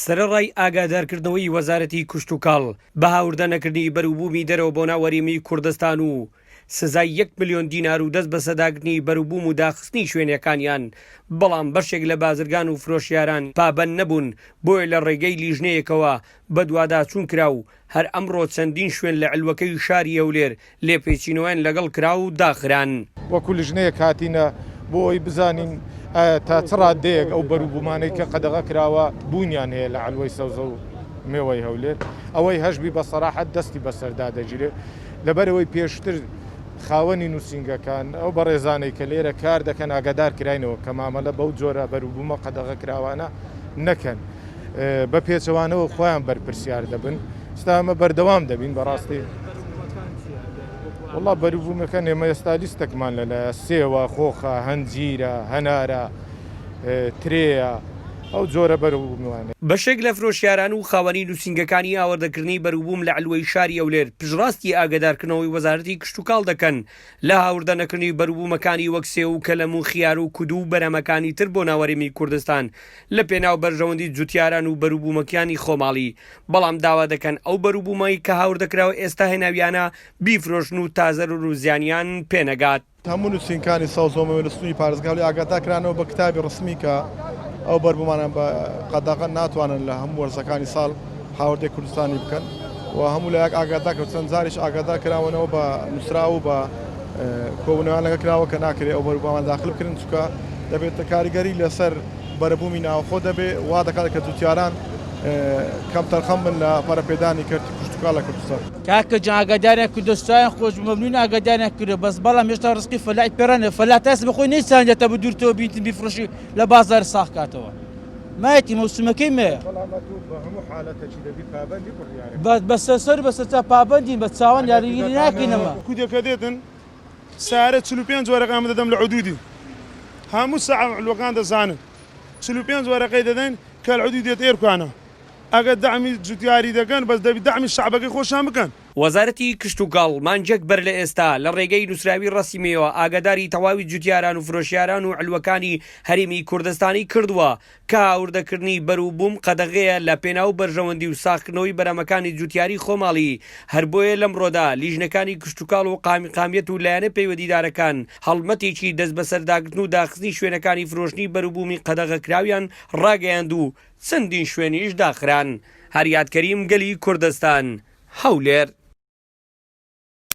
سەرەڕای ئاگادارکردنەوەی وەزارەتی کشتوکاڵ بە هاوردە نەکردنی بەروبوومی دەرەوە بۆ ناو هەرێمی کوردستان و سزای یەک ملیۆن دینار و دەست بەسەرداگرتنی بەروبووم و داخستنی شوێنەکانیان، بەڵام بەشێک لە بازرگان و فرۆشیاران پابەند نەبوون، بۆیە لە ڕێگەی لیژنەیەکەوە بەدواداچوون کرا و هەر ئەمڕۆ چەندین شوێن لە عەلوەکەی شاری هەولێر لێپێچینەوەیان لەگەڵ کرا و داخران. وەکو لیژنەیەک هاتینە بۆ ئەوەی بزانین ئایا تا چ ڕاددەیەک ئەو بەروبوومانەی کە قەدەغە کراوە بوونیان هەیە لە عەلوەی سەوزە و مێوەی هەولێر، ئەوەی هەشبی بە سەراحەت دەستی بەسەردا دەگیرێت، لەبەرئەوەی پێشتر خاوەنی نووسینگەکان، ئەو بەڕێزانەی کە لێرە کار دەکەن ئاگادار کراینەوە کە مامەلە بەو جۆرە بەروبوومە قەدەغەکراوانە نەکەن. بە پێچەوانەوە خۆیان بەرپرسیار دەبن ستا ئەمە بەردەوام دەبین بەڕاستی وڵا بەروبوومەکە ئێمە ئێستا لیستێکمان لەلایە سێوە خۆخە هەنجیرە هەنارە ترێیە ئەو جۆرە بەروبوومانە. بەشێک لە فرۆشیاران و خاوەنی نووسینگەکانی هاوردەکردنی بەروبووم لە عەلوەی شاری هەولێر پشتڕاستی ئاگەدارکردنەوەی وەزارەتی کشتوکاڵ دەکەن لە هاوردە نەکردنی بەروبوومەکانی وەک سێو و کەلەم و خیار و کودو و بەرهەمەکانی تر بۆ ناو هەرێمی کوردستان لە پێناو بەرژەوەندی جوتیاران و بەروبوومەکانی خۆماڵی، بەڵام داوا دەکەن ئەو بەروبوومەی کە هاوردەکراوە ئێستا هێناویانە بیفرۆشن و تا زەرەر و زیانیان پێنەگات. هەموو نووسینکانی سەوزە و مێوە لە سنووری پارێزگا هەولێر ئاگادار کرانەوە بە کتابی ڕەسمی کە ئەو بەربوومانە بە قەدەغە ناتوانن لە هەموو وەرزەکانی ساڵ هاوردەی کوردستانی بکەن و هەموو لایەک ئاگادار کرد چەند جاریش ئاگادار کراوەنەوە بە نووسراو و بە کۆبوونەوەیان لەگەڵ کراوە کە ناکرێت ئەو بەروبوومانە داخل بکرێن چونکە دەبێتە کاریگەری لەسەر بەرەبوومی ناوخۆ دەبێت وا دەکات کە جوتیاران کەم تەرخەم بن لە پەرەپێدانی کەرتی کشتوکاڵ لە کوردستان. کاکە جان ئاگاداریان کردوە سوایان خۆش بوو مەمنون ئاگاداریان کردوە بەس بەڵام هێشتا ڕزقی فەلاحی پێڕانە فەلاح تا ئێستا بەخۆی نەیساندە تا بدورتەوە بینتن بیفرۆشی لە بازار ساغ کاتەوە مایەتی مەوسمەکەی مەیە. بەڵام ئەتوو بە هەموو حالەتەکی دەبی پابەندی بڕیارەکە. بە سەر بە سەرچاو پابەندین بە چاوان یاریگیری ناکەین ئەمە. کودێکە دێتن سارە 45 وەرەقە ئەمە دەدەم لە عدودی هەموو ساعە علوەکان دەزانن 45 وەرەقەی دەدەین کە العدود دێت ئێرکانە ئەگەر دەعمی جوتیاری دەکەن بەس دەبی دەعمی شەعبەکەی خۆشیان بکەن. وەزارەتی کشتوکاڵ مانگێک بەر لە ئێستا لە ڕێگەی نووسراوی ڕەسمییەوە ئاگاداری تەواوی جوتیاران و فرۆشیاران و عەلوەکانی هەرێمی کوردستانی کردووە کە هاوردەکردنی بەروبووم قەدەغەیە لە پێناو بەرژەوەندی و ساغکردنەوەی بەرهەمەکانی جوتیاری خۆماڵی، هەر بۆیە لەمڕۆدا لیژنەکانی کشتوکاڵ و قایمقامیەت و لایەنە پەیوەندیدارەکان هەڵمەتێکی دەستبەسەرداگرتن و داخستنی شوێنەکانی فرۆشتنی بەروبوومی قەدەغەکراویان ڕاگەیاند و چەندین شوێنیش داخران. هەریاد کەریم، گەلی کوردستان، هەولێر.